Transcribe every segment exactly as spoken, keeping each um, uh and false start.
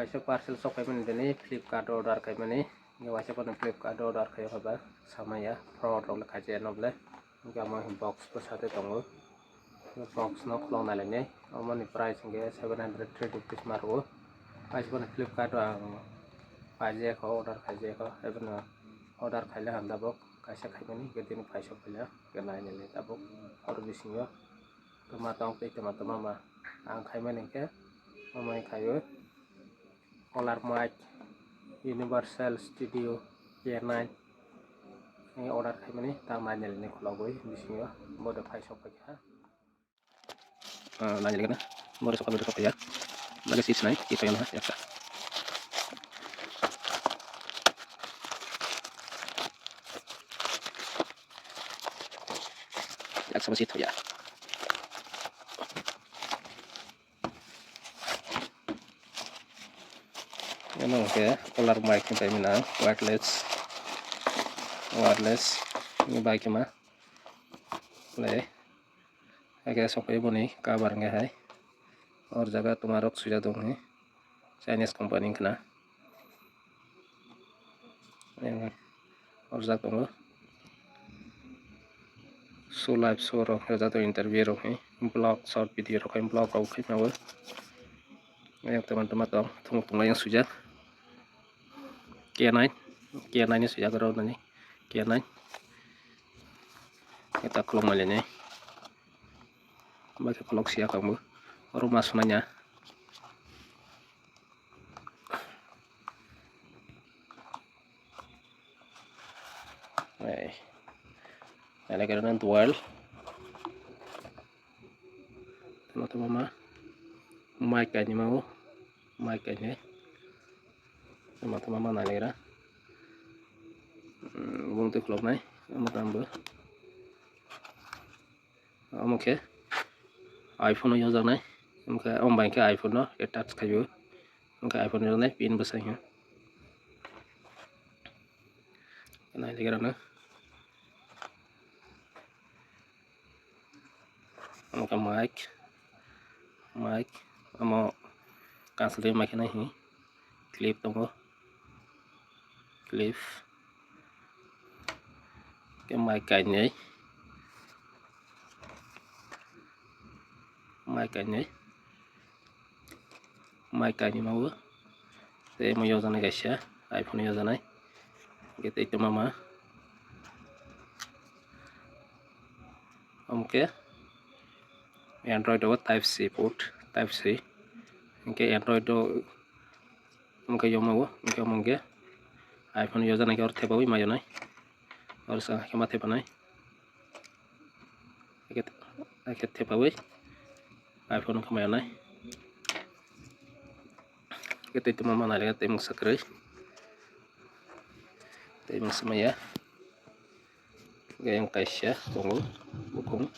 Kaisa parcel sok phaimani tini Flipkart o order khaimani. Waisa phano Flipkart o order khai kha ba samaya, fraud rok le khaijaya no bole. Hwnkhe amo box bwsa tei tongo. Box no khulok nai lainai. Omo ni price hwnkhe seven hundred three rupees ma rwo. Waisa phano Flipkart o ang paijaya kho, order khaijaya kho. Ebono order khaile hamjabok. Kaisa khaimani hwnkhe tini paisok phaila hwnkhe nainani tabuk oro bisingo twma tong tei twma twma ma ang khaimani hwnkhe omo hai khaio Color Mic Universal Studio K nine ni order khaimani ta nainani khulogwi bisingo bodo paisok phaikha. Ah, nai ligana. Bore sokha bore sokha ya. Lagi six nai, six nai ya. Yak sama sit ya. Ano ke Color Mic ni pai mina wireless, wireless ni bai kema le. Ake sokoi boni cover hwnkhe hai. Or jaga twma rok swijak tongo hwnwi Chinese company wngkha na. Or jak tongo. Show live show rok, jato interview rok hwnwi vlog, short video rok hwnwi vlog rok khaima o. Ayang twma twma tong, thung tong ayang swijak. K nine, K nine ni swijak rok nani. K nine. Eta khulok mali ni. Bai khe khulok siya kang bo. Oro ma sunanya. Ei. Ele kero nan dual. Tama tama ma. Mic kaini mau. Mic kaini. Tama tama ma nai lera. Hmm, bung twi khulok nai. Tama tama bo. Omo khe iPhone o yojaknai, omo khe omo bai khe iPhone no attach khaio, omo khe iPhone yojaknai pin bwsai khe nai lege rano. Omo khe mic, mic omo cancel ma khe nai hi. Clip tongo, clip, khe mic kainwi, mic kainwi, mic kainwi ma o, tei omo yojaknai kaisa iPhone yojaknai, hwnkhe tei tongma ma. Omo khe Android o Type C port, Type C. Hwnkhe Android o omo khe yoma o, hwnkhe omo hwnkhe iPhone yojaknai khe oro thepaui ma yonai. Oro sa khe ma thepanai. Hwnkhe, hwnkhe thepaui iPhone wngkha ma yonai. Hwnkhe tei tongma ma nai tei mungsa kwrwi. Tei mungsa maya. Yang kaisa tongo bukung.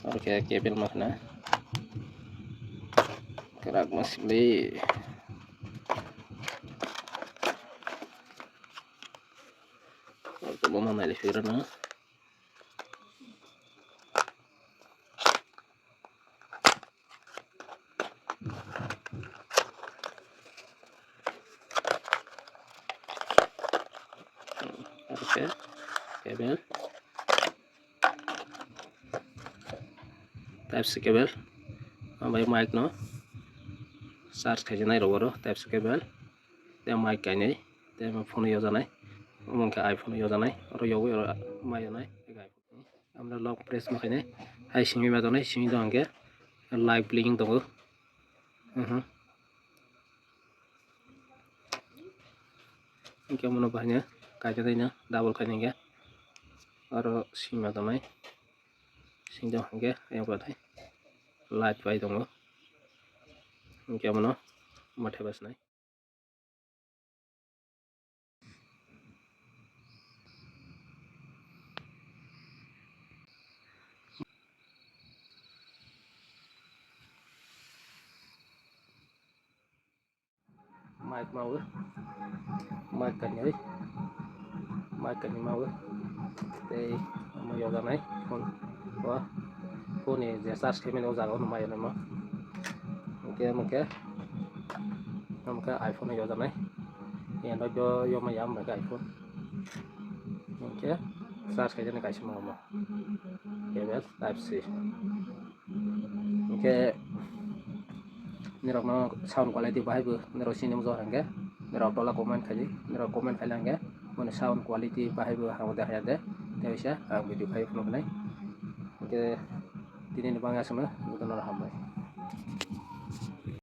Oro khe cable ma khna. Kwrak ma sili. Oro bo ma nai le phira na. Oke, cable. Type C cable. Omo bai mic no charge khaijak nai rw oro Type C cable. Tei mic kainwi, tei phone yojaknai. Omo wngkha iPhone yojaknai. Oro yogwi oro ma yonai. Amra lock press ma khainai. Hai simi ma tongnai, simi tong hwnkhe live blinking tongo. Mhm. Hwnkhe omono bahai no kaisa tei no double khainai hwnkhe. Oro simi ma tongnai. Simi tong hwnkhe ayang pathai light pai tongo. Hwnkhe omono mathai bwsnai. Mic mawi, mic kainwi, mic kainwi mawi, tei omo yojaknai phone o, phone ni je charge khaimani o jaga o no ma yonai ma. Hingke mungke, mungke iPhone no yojaknai. Yang no yo yo ma yang mungke iPhone. Hingke search khaijani kaisa mungkha mo. Cable Type C. Hingke nirok no sound quality bahai bo nirok sini mujok hingke nirok tola comment khaidi, nirok comment khaila hingke mani sound quality bahai bo hango de haya de. Tei bisa ang video khai phunuknai. Hingke tini ni bangya sima, jotono hambai.